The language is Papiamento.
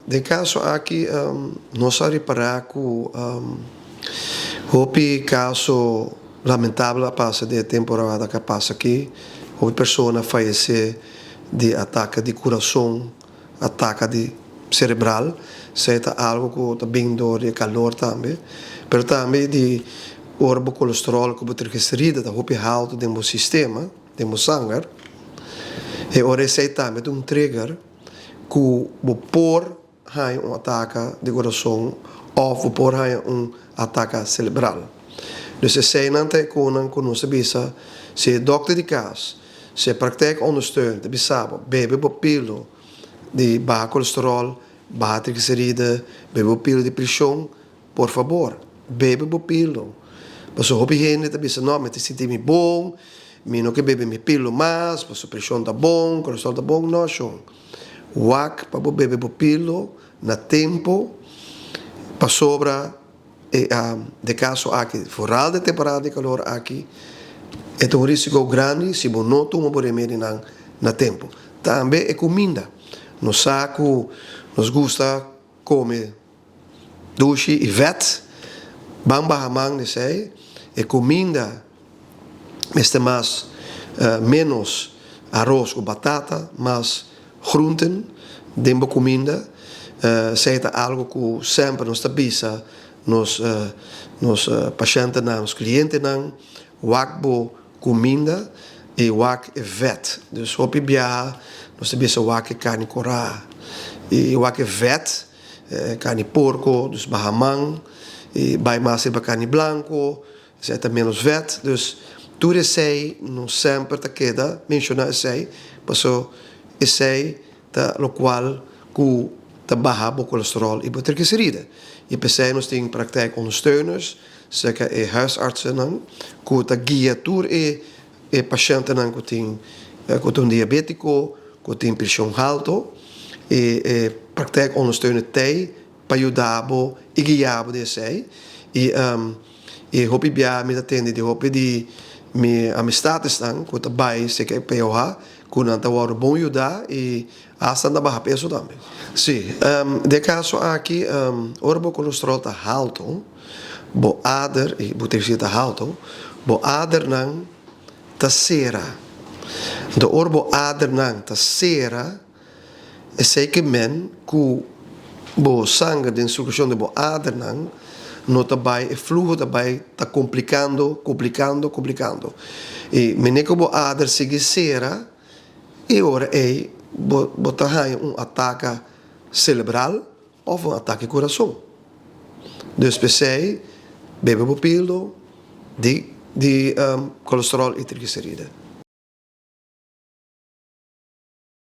Den kaso aki nos a ripará ku hopi kaso lamentabel a pasa den e temporada ku a pasa aki. Hopi persona a fayesé di atake di kurason, atake di serebral. Esei ta algu ku ta bin dor di e kalor tambe. Pero tambe di ora bo kolesteròl ku bo trigliserida ta hopi haltu den bo sistema, den bo sanger, e ora esei tambe ta un trigger ku bo por haña un ataka di kurason òf bo por haña un ataka selebral. Dus eseinan ta e konan ku nos ta bisa si e dòkter di kas, si e praktijkondersteuner ta bisa bo bebe bo pilo di baha kolesteròl, baha trigliseride, bebe bo pilo di preshon, Por fabor, bebe bo pilo. Pasobra hopi hende ta bisa, No, mi ta sinti mi bon, mi no ke bebe mi pilo mas, pasobra preshon ta bon, kolesterol ta bon. No, shon. Wak pa bo bebe bo pilo na tempo, pasobra e de kaso aki, foral den temporada di kalor aki, e ta un risiko grandi si bo no tuma bo remedinan na tempo. Tambe e kuminda. Nos sa ku nos gusta kome Dushi i vèt, ban baha man di esei, e kuminda mester mas ménos aros ku batata, mas groenten den bo kuminda. Esei ta algu ku semper nos ta bisa nos nos pashentenan, nos klientenan, wak bo kuminda i wak e vèt. Dus hopi biaha nos ta bisa wak e karni korá i wak e vèt. Carni porco, dus baha man, y bay mas riba carni blanco, esey ta menos vet, dus tur esey nos semper ta keda menciona esey, paso esey ta locual cu ta baha bo colesterol y bo trigliceride. Y p'esey nos tin praktijk ondersteuners, cerca e huisartsennan, cu ta guia tur e E pashentenan ku tin ku ta un diabetiko, ku tin preshon halto, e e praktijk ondersteuner tei pa yuda bo i guia bo den esei. I i hopi bia mi ta tende di hopi di mi amistadesnan ku ta bai serka e POH ku nan ta wòrdu bon yuda i asta nan ta baha peso tambe. Si, den e kaso aki ora bo kolesterol ta halto, Bo ader, i bo triglicida ta halto, bo adernan ta sera. Anto ora bo adernan ta sera, esei ke men ku bo sanger den sirkulashon den bo adernan no ta bai, e fluho ta bai ta komplikando, komplikando, komplikando. I mene ku bo ader sigui sera, e ora ei bo bo ta haña un ataka selebral òf un atake kurason. Dus p'esei bebe bo pildo di di kolesterol i trigliseride.